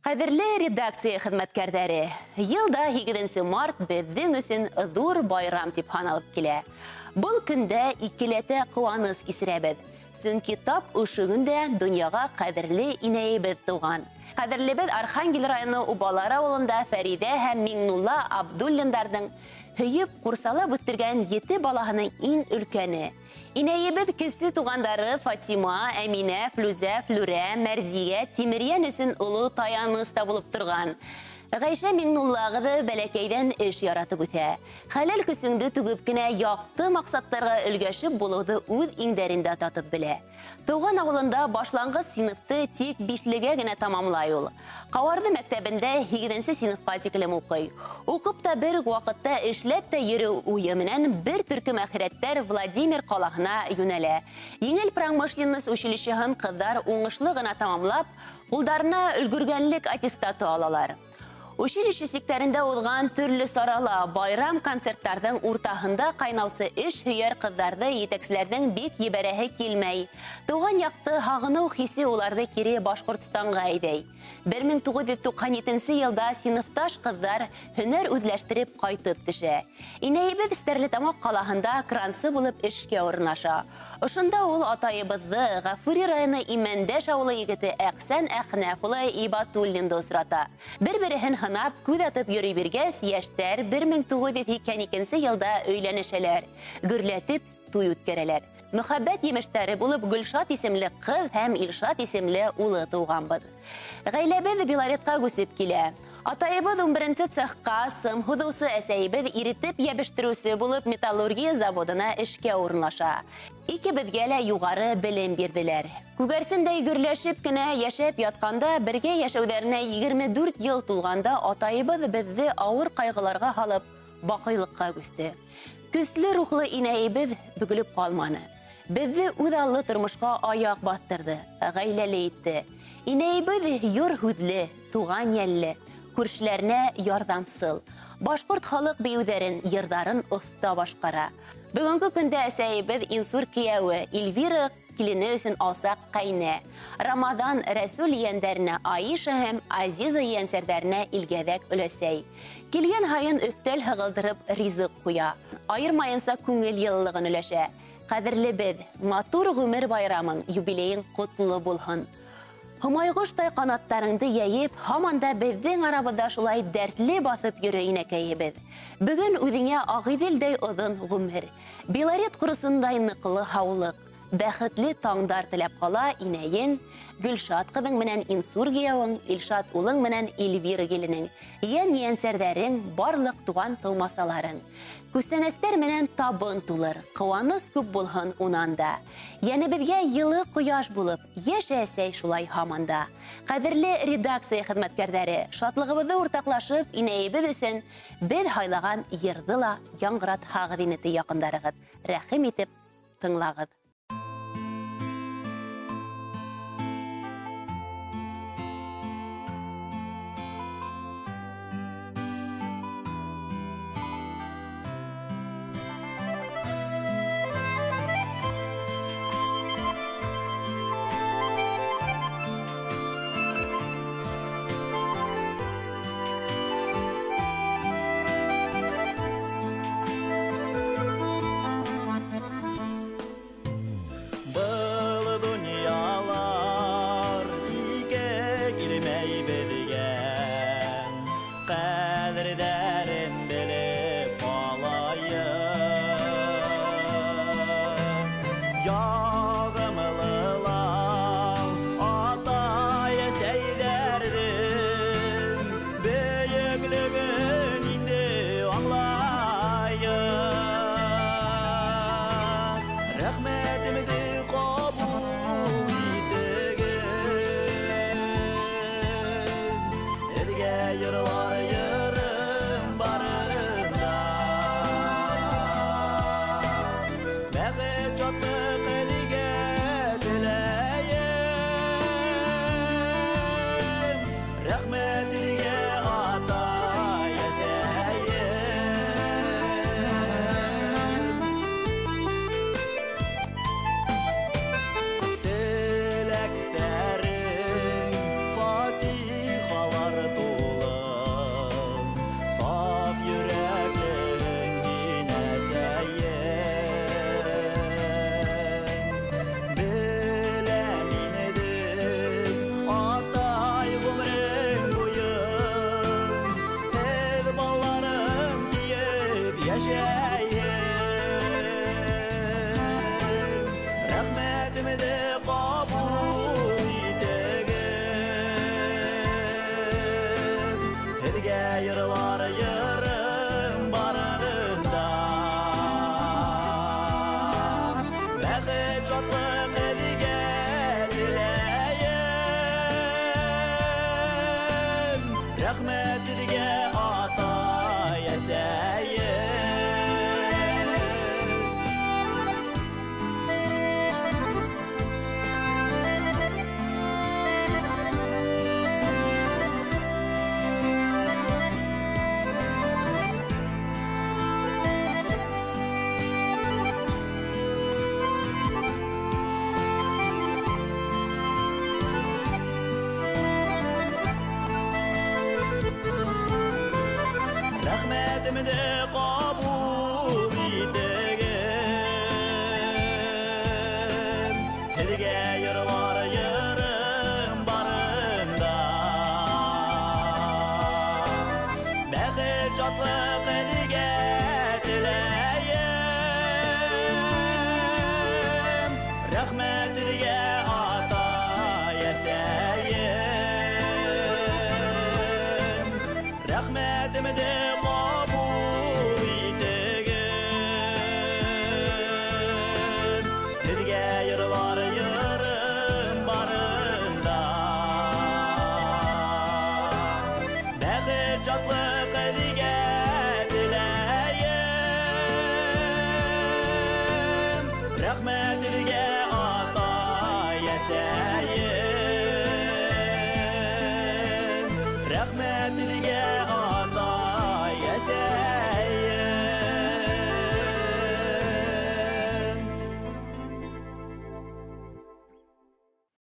Ҡәҙерле редакция хеҙмәткәрҙәре, йыл да 8 март беҙҙең өсөн ҙур байрам тип һаналып килә. Был көндә икеләтә ҡыуаныс кисерәбеҙ. Сөнки тап ошо көндә донъяға ҡәҙерле инәйебеҙ тыуған. Ҡәҙерлебеҙ Архангел районы Убалар ауылында Фәриҙә һәм Миңнулла Абдуллиндарҙың һөйөп ҡурсалап үҫтергән 7 балаһының иң өлкәне. Инәйебеҙ кесе туғандары Фатима, Әминә, Флүзә, Флүрә, Мәрзиә, Тимерйән өсөн оло таяныс та булып торған. Ғәйшә Миңнулла ҡыҙы бәләкәйҙән эш яратып үҫә. Хәләл көсөңдө түгеп кенә яҡты маҡсаттарға өлгәшеп булыуҙы үҙ иңдәрендә татып белә. Тыуған ауылында башланғыс синыфты тик 5-легә генә тамамлай ул. Ҡауарҙы мәктәбендә 8-нсе синыфҡа тиклем уҡый. Уҡып та бер ваҡытта эшләп тә йөрөү уйы менән бер төркөм әхирәттәр Владимир ҡалаһына йүнәлә. Еңел промышленность училищеһын ҡыҙҙар уңышлы ғына тамамлап, ҡулдарына өлгөргәнлек аттестаты алалар. Училище сиктәрендә уҙған төрлө сарала, байрам концерттарҙың уртаһында ҡайнаусы эш һөйәр ҡыҙҙарҙы етәкселәрҙең бик ебәрәһе килмәй. Тыуған яҡты һағыныу хисе уларҙы кире Башҡортостанға әйҙәй. 1997 йылда синыфташ ҡыҙҙар һөнәр үҙләштереп ҡайтып төшә. Инәйебеҙ Стәрлетамаҡ ҡалаһында крансы булып эшкә урынлаша. Ошонда ул атайыбыҙҙы Ғафури районы Имәндәш ауылы егете Әхсән Әхнәф улы Ибатуллинды осрата. Бер-береһен һынап, күҙ атып йөрөй биргәс, йәштәр 1982 йылда өйләнешәләр. Гөрләтеп туй үткәрәләр. Мөхәббәт емештәре булып Гөлшат исемле ҡыҙ һәм Илшат исемле улы тыуғанбыҙ. Ғаиләбеҙ Белоретҡа күсеп килә. Атайыбыҙ 11-нсе цехҡа сым һуҙыусы, әсәйебеҙ иретеп йәбештереүсе булып металлургия заводына эшкә урынлаша. Икебеҙгә лә юғары белем бирҙеләр. Күгәрсендәй гөрләшеп кенә йәшәп ятҡанда, бергә йәшәүҙәренә 24 йыл тулғанда атайыбыҙ беҙҙе ауыр ҡайғыларға һалып баҡыйлыҡҡа күсте. Көслө рухлы инәйебеҙ бөгөлөп ҡалманы. Беҙҙе үҙаллы тормошҡа аяҡ баҫтырҙы, ғаиләле итте. Инәйебеҙ йор һүҙле, туған йәлле, күршеләренә ярҙамсыл. Башҡорт халыҡ бейеүҙәрен, йырҙарын оҫта башҡара. Бөгөнгө көндә әсәйебеҙ Инсур кейәүе, Эльвира килене өсөн алсаҡ ҡәйнә. Рамаҙан Рәсүл ейәндәренә Аиша һәм Азиза ейәнсәрҙәренә илгәҙәк өләсәй. Килгән һайын өҫтәл һығылдырып ризыҡ ҡуя. Айырмайынса күңел йылылығын өләшә. Ҡәҙерлебеҙ, матур ғүмер байрамың, юбилейың ҡотло булһын. Һомайғоштай ҡанаттарыңды йәйеп, һаман да беҙҙең арабыҙҙа шулай дәртле баҫып йөрөй инәкәйебеҙ. Бөгөн үҙеңә Ағиҙелдәй оҙон ғүмер, Белорет ҡоросондай ныҡлы һаулыҡ, бәхетле таңдар теләп ҡала инәйең, Гөлшат ҡыҙың менән Инсур кейәүең, Илшат улың менән Эльвира киленең, йән-ейәнсәрҙәрең, барлыҡ туған тыумасаларың. Күсәнәстәр менән табын тулыр, ҡыуаныс күп булһын унан да. Йәнебеҙгә йылы ҡояш булып, йәшә әсәй шулай һаман да. Ҡәҙерле редакция хеҙмәткәрҙәре, шатлығыбыҙҙы уртаҡлашып, инәйебеҙ өсөн беҙ һайлаған йырҙы ла яңғыратһағыҙ ине ти яҡындарығыҙ. Рәхим итеп тыңлағыҙ. Теләктәрең фатихалар. Рәхмәт һеҙгә, атай, әсәйем. Рәхмәтемде ҡабул итегеҙ, һеҙгә йырлар йырым барында. Бәхет, шатлыҡ һеҙгә теләйем. Рәхмәт һеҙгә, атай, әсәйем. Рәхмәтемде ҡабул итегеҙ, һеҙгә йырлар йырым барында. Бәхет, шатлыҡ һеҙгә теләйем. Рәхмәт һеҙгә, атай, әсәйем. Рәхмәт һеҙгә, атай, әсәйем.